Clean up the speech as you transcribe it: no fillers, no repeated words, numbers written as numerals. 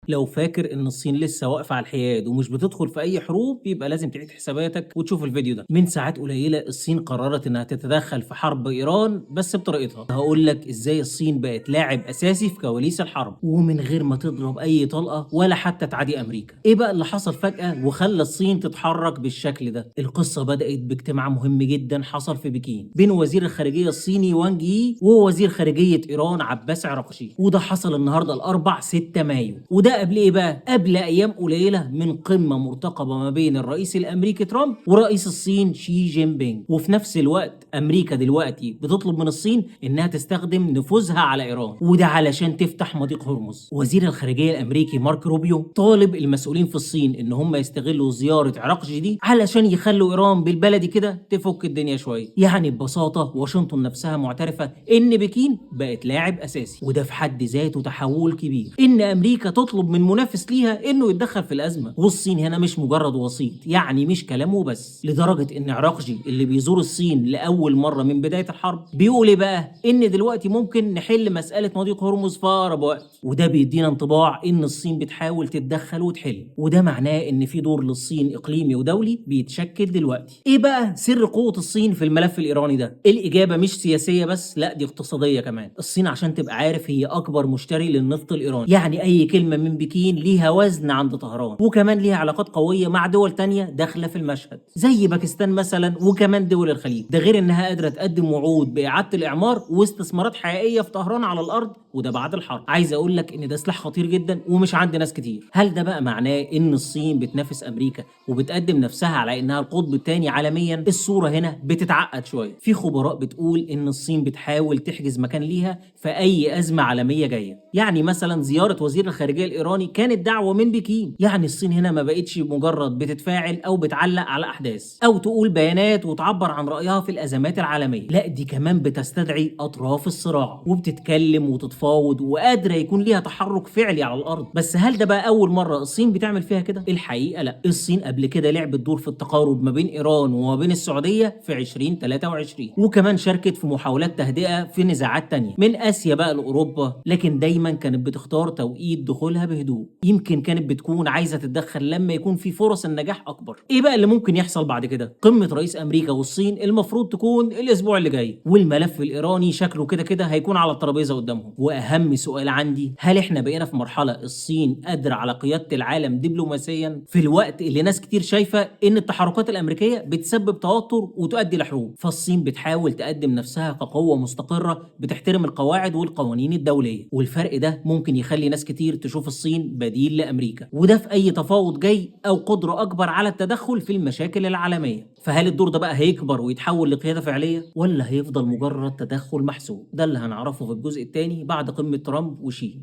لو فاكر ان الصين لسه واقفة على الحياد ومش بتدخل في اي حروب يبقى لازم تعيد حساباتك وتشوف الفيديو ده. من ساعات قليله الصين قررت انها تتدخل في حرب ايران بس بطريقتها. هقول لك ازاي الصين بقت لاعب اساسي في كواليس الحرب ومن غير ما تضرب اي طلقه ولا حتى تعادي امريكا. ايه بقى اللي حصل فجاة وخلى الصين تتحرك بالشكل ده؟ القصة بدات باجتماع مهم جدا حصل في بكين بين وزير الخارجية الصيني وانج يي ووزير خارجية ايران عباس عراقجي، وده حصل النهارده الاربع 6 مايو. وده قبل ايه بقى؟ قبل ايام قليله من قمة مرتقبه ما بين الرئيس الامريكي ترامب ورئيس الصين شي جين بينج. وفي نفس الوقت امريكا دلوقتي بتطلب من الصين انها تستخدم نفوذها على ايران، وده علشان تفتح مضيق هرمز. وزير الخارجية الامريكي مارك روبيو طالب المسؤولين في الصين ان هم يستغلوا زيارة عراقجي دي علشان يخلوا ايران بالبلدي كده تفك الدنيا شوية. يعني ببساطة واشنطن نفسها معترفة ان بكين بقت لاعب اساسي، وده في حد ذاته تحول كبير ان امريكا تطلب من منافس ليها انه يتدخل في الازمة. والصين هنا مش مجرد وسيط، يعني مش كلامه بس، لدرجة ان عراقجي اللي بيزور الصين لاول مرة من بداية الحرب بيقول ايه بقى؟ ان دلوقتي ممكن نحل مسالة مضيق هرمز في اقرب وقت. وده بيدينا انطباع ان الصين بتحاول تتدخل وتحل، وده معناه ان في دور للصين اقليمي ودولي بيتشكل دلوقتي. ايه بقى سر قوة الصين في الملف الايراني ده؟ الاجابة مش سياسية بس، لا دي اقتصادية كمان. الصين عشان تبقى عارف هي اكبر مشتري للنفط الايراني، يعني اي كلمة من بكين ليها وزن عند طهران، وكمان ليها علاقات قوية مع دول تانية داخله في المشهد زي باكستان مثلا، وكمان دول الخليج. ده غير انها قادرة تقدم وعود باعادة الاعمار واستثمارات حقيقية في طهران على الارض، وده بعد الحرب. عايز اقول لك ان ده سلاح خطير جدا ومش عند ناس كتير. هل ده بقى معناه ان الصين بتنافس امريكا وبتقدم نفسها على انها القطب الثاني عالميا؟ الصورة هنا بتتعقد شوية. في خبراء بتقول ان الصين بتحاول تحجز مكان ليها في اي ازمة عالمية جاية. يعني مثلا زيارة وزير الخارجية الايراني كانت دعوه من بكين. يعني الصين هنا ما بقتش مجرد بتتفاعل او بتعلق على احداث او تقول بيانات وتعبر عن رايها في الازمات العالمية، لا دي كمان بتستدعي اطراف الصراع وبتتكلم وتتفاوض وقادرة يكون ليها تحرك فعلي على الارض. بس هل ده بقى اول مرة الصين بتعمل فيها كده؟ الحقيقة لا، الصين قبل كده لعبت دور في التقارب ما بين ايران وما بين السعودية في 2023، وكمان شاركت في محاولات تهدئه في نزاعات تانية من اسيا بقى لاوروبا، لكن دايما كانت بتختار توقيت دخولها بهدوء. يمكن كانت بتكون عايزه تتدخل لما يكون في فرص النجاح اكبر. ايه بقى اللي ممكن يحصل بعد كده؟ قمة رئيس امريكا والصين المفروض تكون الاسبوع اللي جاي، والملف الايراني شكله كده كده هيكون على الترابيزة قدامهم. واهم سؤال عندي، هل احنا بقينا في مرحلة الصين قادرة على قيادة العالم دبلوماسيا في الوقت اللي ناس كتير شايفه ان التحركات الامريكية بتسبب توتر وتؤدي لحروب؟ فالصين بتحاول تقدم نفسها كقوة مستقره بتحترم القواعد والقوانين الدولية، والفرق ده ممكن يخلي ناس كتير تشوف الصين بديل لامريكا، وده في اي تفاوض جاي او قدره اكبر على التدخل في المشاكل العالمية. فهل الدور ده بقى هيكبر ويتحول لقيادة فعليه ولا هيفضل مجرد تدخل محسوب؟ ده اللي هنعرفه في الجزء الثاني بعد قمة ترامب وشي.